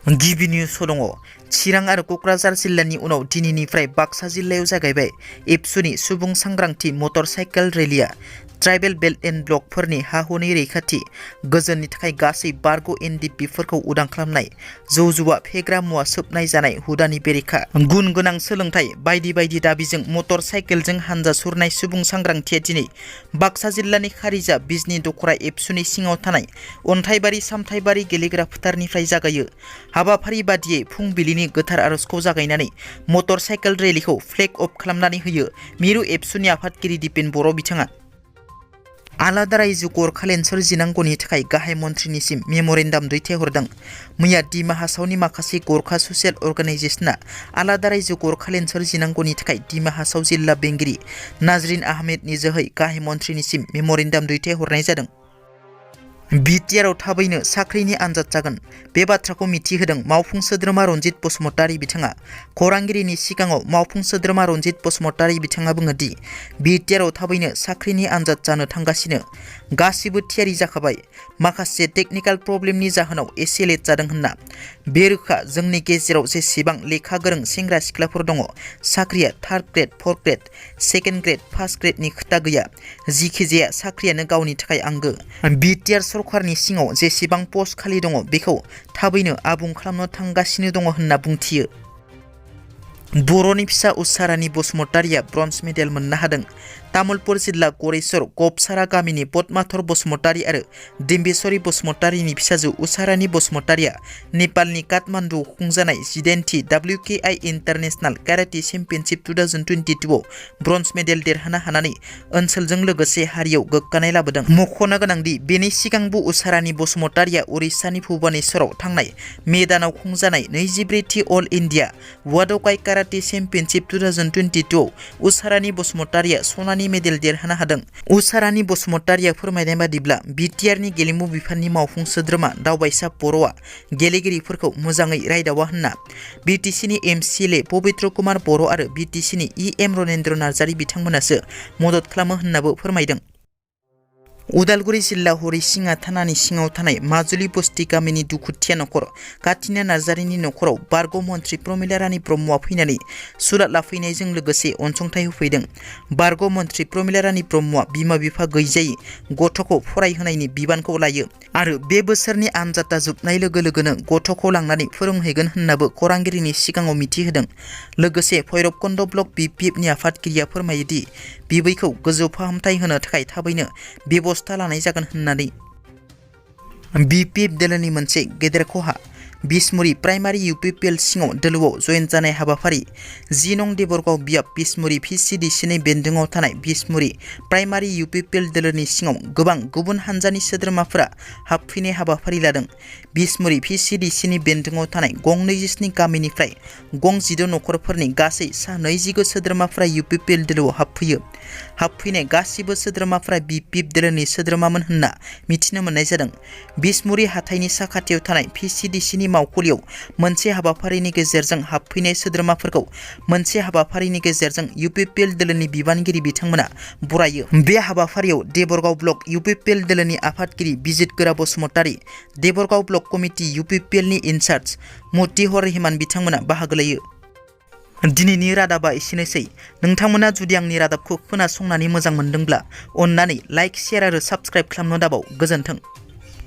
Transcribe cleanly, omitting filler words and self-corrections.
गिबि निउस दङ। चिरां आरो क'क्राझार जिल्लानि उनाव दिनैनिफ्राय बाक्सा जिल्लायाव जागायबाय एबसुनि सुबुं सांग्रांथि motor cycle Relia. Tribal belt and ब्लकफोरनि हा-हुनि रैखाथि, गोजोननि थाखाय गासै बारग' एनडिएफबिफोरखौ उदां खालामनाय, जौ जुवा, फेग्रा मुवा सोबनाय जानाय हुदानि बेरेखा, गुन गोनां सोलोंथाइ बायदि बायदि दाबिजों मटर साइकेलजों हानजा सुरनाय सुबुं सांग्रांथिया दिनै बाक्सा जिल्लानि खारिजा बिजनि दखरा एबसुनि सिङाव थानाय अन्थाइबारि सामथाइबारि गेलेग्रा फोथारनिफ्राय जागायो। हाबाफारि बादियै फुंबिलिनि गोथार आर'जखौ जागायनानै मटर साइकेल रेलिखौ फ्लेग अफ खालामनानै होयो मिरु एबसुनि आफादगिरि दिपेन बर' बिथाङा। आलादा रायजो गरखालेन सोरजिनांगौनि थाखाय गाहाय मन्थ्रिनिसिम मेम'रेन्डाम दैथायहरदों। मैया दिमा हासावनि माखासे गरखा ससियेल अर्गानाइजेसना आलादा रायजो गरखालेन सोरजिनांगौनि थाखाय दिमा हासाव जिल्ला बेंगिरि नाजरिन आहमेदनि जोहै गाहाय मन्थ्रिनिसिम मेम'रेन्डाम दैथायहरनाय जादों। बिटिआरआव थाबैनो साख्रिनि आनजाद जागोन, बे बाथ्राखौ मिथिहोदों मावफुं सोद्रोमा रनजित बसुमतारी बिथाङा। खौरांगिरिनि सिगाङाव मावफुं सोद्रोमा रनजित बसुमतारी बिथाङा बुङो दि बिटिआरआव थाबैनो साख्रिनि आनजाद जानो थांगासिनो, गासिबो थियारि जाखाबाय, माखासे टेकनिकेल प्रब्लेमनि जाहोनाव एसे लेट जादों होनना। बे रोखा जोंनि गेजेराव जेसेबां लेखा गोरों सेंग्रा सिख्लाफोर दङ, साख्रिया third grade, fourth grade, second grade, first ग्रेडनि खोथा गैया, जिखिजाया साख्रियानो गावनि थाखाय आंगो। बिटिआर सरकारनि सिङाव जेसेबां पस्ट खालि दङ बेखौ थाबैनो आबुं खालामनो थांगासिनो दङ होनना बुंथियो। बर'नि फिसा उसारानि बसुमतारीया ब्रन्ज मेडेल मोननो हादों। तामुलपुर जिल्ला गरेस्वर गबसारा गामिनि पद्माधर बसुमतारी आरो डिम्बेश्वरी बसुमतारीनि फिसाजो उसारानि बसुमतारीया नेपालनि काठमान्डुआव खुंजानाय 18थि WKI इन्टारनेशनेल काराटे चेम्पियनशिप 2022 आव ब्रन्ज मेडेल देरहानो हानानै ओनसोलजों लोगोसे हारियाव गोग्गानाय लाबोदों। मख'नो गोनांदि बेनि सिगांबो उसारानि बसुमतारीया उरिष्यानि भुबनेश्वराव थांनाय मे दानाव खुंजानाय 24थि अल इन्डिया वादकाइ काराटे चेम्पियनशिप 2022 आव उसारानि बसुमतारीया सनानि मेडेल देरहानो हादों। उसारानि बसुमतारीया फोरमायनाय बादिब्ला बिटिआरनि गेलेमु बिफाननि मावफुं सोद्रोमा दावबायसा बर'आ गेलेगिरिफोरखौ मोजाङै रायदावा होनना बिटिसिनि एमसिएलए पबित्र कुमार बर' आरो बिटिसिनि इएम रनेन्द्र नार्जारी बिथांमोनासो मदद खालामो होननाबो फोरमायदों। उदालगुरि जिल्ला हरिसिङा थानानि सिङाव थानाय माजुलि बस्ति गामिनि दुखुथिया नखर काथिना नार्जारीनि नखराव बारग' मन्थ्रि प्रमिला रानी ब्रह्मआ फैनानै सुलाद लाफैनायजों लोगोसे अनसुंथाइ होफैदों। बारग' मन्थ्रि प्रमिला रानी ब्रह्मआ बिमा बिफा गैजायै गथ'खौ फरायहोनायनि बिबानखौ लायो आरो बे बोसोरनि आनजादा जोबनाय लोगो लोगोनो गथ'खौ लांनानै फोरोंहैगोन होननाबो खौरांगिरिनि सिगाङाव मिथिहोदों। लोगोसे भैरबकुन्द ब्लक बिपिएफनि आफादगिरिया फोरमायोदि बिबैखौ गोजौ फाहामथाय होनो थाखाय थाबैनो बेबस्था लानाय जागोन होननानै। बिपिएफ दोलोनि मोनसे गेदेर खहा, बिसमुरि प्राइमारि इउपिपिएल सिङाव दोलोआव जयेन जानाय हाबाफारि। 10 नं देबरगाव बियाब बिसमुरि पिसिडिसिनि बेन्दोङाव थानाय बिसमुरि प्राइमारि इउपिपिएल दोलोनि सिङाव गोबां गुबुन हान्जानि सोद्रोमाफोरा हाबफैनाय हाबाफारि लादों। बिसमुरि पिसिडिसिनि बेन्दोङाव थानाय गं 27 गामिनिफ्राय गं 12 नखरफोरनि गासै सा 20 सोद्रोमाफोरा इउपिपिएल दोलोआव हाबफैयो। हाबफैनाय गासिबो सोद्रोमाफोरा बिपिएफ दोलोनि सोद्रोमामोन होनना मिथिनो मोननाय जादों। बिसमुरि हाथाइनि साखाथियाव थानाय पिसिडिसिनि मावखुलियाव मोनसे हाबाफारिनि गेजेरजों हाबफैनाय सोद्रोमाफोरखौ मोनसे हाबाफारिनि गेजेरजों इउपिपिएल दोलोनि बिबानगिरि बिथांमोना बरायो। बे हाबाफारियाव देबरगाव ब्लक इउपिपिएल दोलोनि आफादगिरि बिजित गोरा बसुमतारी, देबरगाव ब्लक कमिटि इउपिपिएलनि इनचार्ज मतिहर रेहमान बिथांमोना बाहागो लायो। दिनैनि रादाबा एसेनोसै। नोंथांमोना जुदि आंनि रादाबखौ खोनासंनानै मोजां मोनदोंब्ला अन्नानै लाइक, शेयार आरो साबस्क्राइब खालामनो दाबाव। गोजोन्थों।